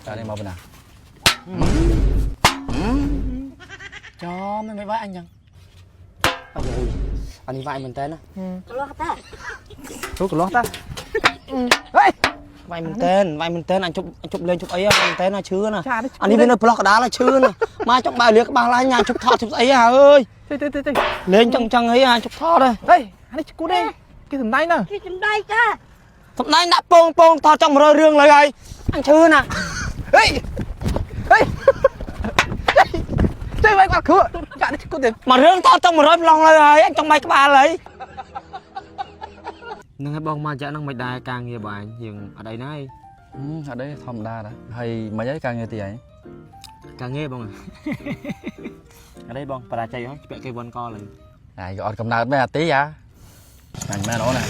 ចានេះមកពីណា ចំមិនវាយអញចឹងអាយយអានេះវាយមែនតើណា កលាស់តា ទូកន្លោះតាហេ វាយមែនតើវាយមែនតើអញជប់ជប់លេងជប់អីវាយមែនតើណាឈឺណា ចានេះ អានេះវានៅប្លោះកដាលឈឺណាមកចង់បើលាក្បាលឡើងញ៉ាំជប់ថតជប់ស្អីហ่าអើយ ទេទេទេទេ លេងចឹងចឹងអីហាជប់ថតហ៎ ហេអានេះឈួតទេគេសំដែងណា គេសំដែងតា សំដែងដាក់ពងពងថតចង់100រឿងលើហើយអញឈឺណា ហេហេចេះវាយគាត់គ្រូចានេះឈួតទេ មួយរឿងថតចង់100ប្លង់លើហើយអញចង់បាយក្បាលហើយនឹងឲ្យបងមកចាក់នឹងមិនដែរការងារបងអញយើងអត់អីណាយ អត់ទេធម្មតាដែរហើយមិនអីការងារទីឯង ការងារបងអត់អីបងបរាជ័យហ៎ពាក់គេវ៉ាន់កលើ អាយក៏អត់កំណើតមែនអាទីអាអញមែនអូនណា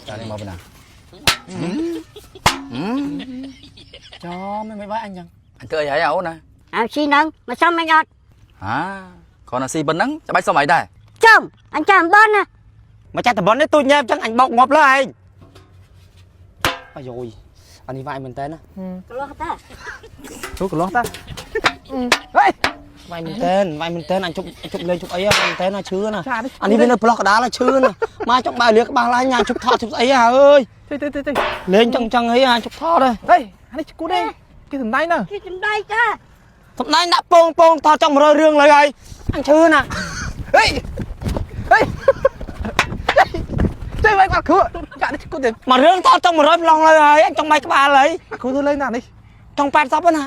ចានេះមកពីណា ចំមិនបាយអញចឹង អញធ្វើអីហើយអូនណា អើស៊ីនឹងមកសុំអញអត់ ហាគ្រាន់តែស៊ីប៉ុណ្ណឹងចាំបាច់សុំអីដែរ ចំអញចាំបនណា មកចាក់តបននេះទូចញ៉ែមចឹងអញបោកងាប់លើឯងអាយយអានេះវាយមែនតើណា កលាស់តា ទូកន្លោះតាហេ វាយមែនតើវាយមែនតើអញជប់ជប់លេងជប់អីវាយមែនតើណាឈឺណា ចានេះ អានេះវានៅប្លោះកដាលឈឺណាមកចង់បើលាក្បាលឡើងញ៉ាំជប់ថតជប់ស្អីហ่าអើយ ទេទេទេទេ លេងចឹងចឹងអីហាជប់ថតហ៎ ហេអានេះឈួតទេគេសំដែងណា គេសំដែងតា សំដែងដាក់ពងពងថតចង់100រឿងលើហើយអញឈឺណា ហេហេចេះវាយគាត់គ្រូចានេះឈួតទេ មួយរឿងថតចង់100ប្លង់លើហើយអញចង់បាយក្បាលហើយ គ្រូធ្វើលេងណានេះ ចង់80ណា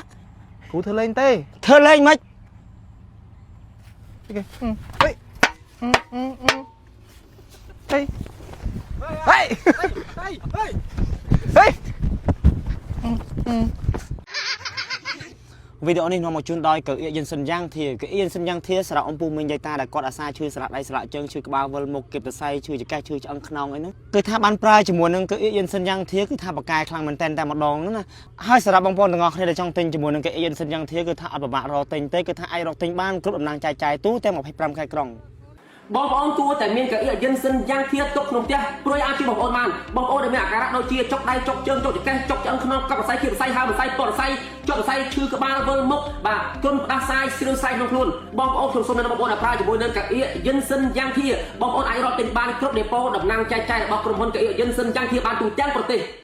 គ្រូធ្វើលេងទេ ធ្វើលេងមិន គេហេហេហេហេ វីដេអូនេះនាំមកជូនដោយកៅអៀយិនសិនយ៉ាងធាកៅអៀយិនសិនយ៉ាងធាសារ៉ាអំពូមីងយាយតាដែលគាត់អាសាឈឺស្រាក់ដៃស្រាក់ជើងឈឺក្បាលវិលមុខគៀបសរសៃឈឺចង្កេះឈឺឆ្អឹងខ្នងអីហ្នឹងគឺថាបានប្រើជាមួយនឹងកៅអៀយិនសិនយ៉ាងធាគឺថាបកកែខ្លាំងមែនតែនតែម្ដងហ្នឹងណាហើយសម្រាប់បងប្អូនទាំងអស់គ្នាដែលចង់ទិញជាមួយនឹងកៅអៀយិនសិនយ៉ាងធាគឺថាអត់ពិបាករកទិញទេគឺថាអាចរកទិញបានគ្រប់តំណាងចែកចាយទូទាំង25ខេត្តក្រុង បងប្អូនគួរតែមានកៅអីយិនសិនយ៉ាងធៀបទុកក្នុងផ្ទះព្រួយអាចជួយបងប្អូនបានបងប្អូនដែលមានអាការៈដូចជាចុកដៃចុកជើងចុកចង្កេះចុកឆ្អឹងខ្នងកັບសរសៃខៀបសរសៃហើមសរសៃពតសរសៃចុកសរសៃឈឺក្បាលវិលមុខបាទគ្រុនផ្ដាសាយស្រឿសសាយក្នុងខ្លួនបងប្អូនខ្ញុំសូមណែនាំបងប្អូនឲ្យប្រើជាមួយនឹងកៅអីយិនសិនយ៉ាងធៀបងប្អូនអាចរកទិញបានគ្រប់ដេប៉ូតំណាងចែកចាយរបស់ក្រុមហ៊ុនកៅអីយិនសិនយ៉ាងធៀបានទូទាំងប្រទេស។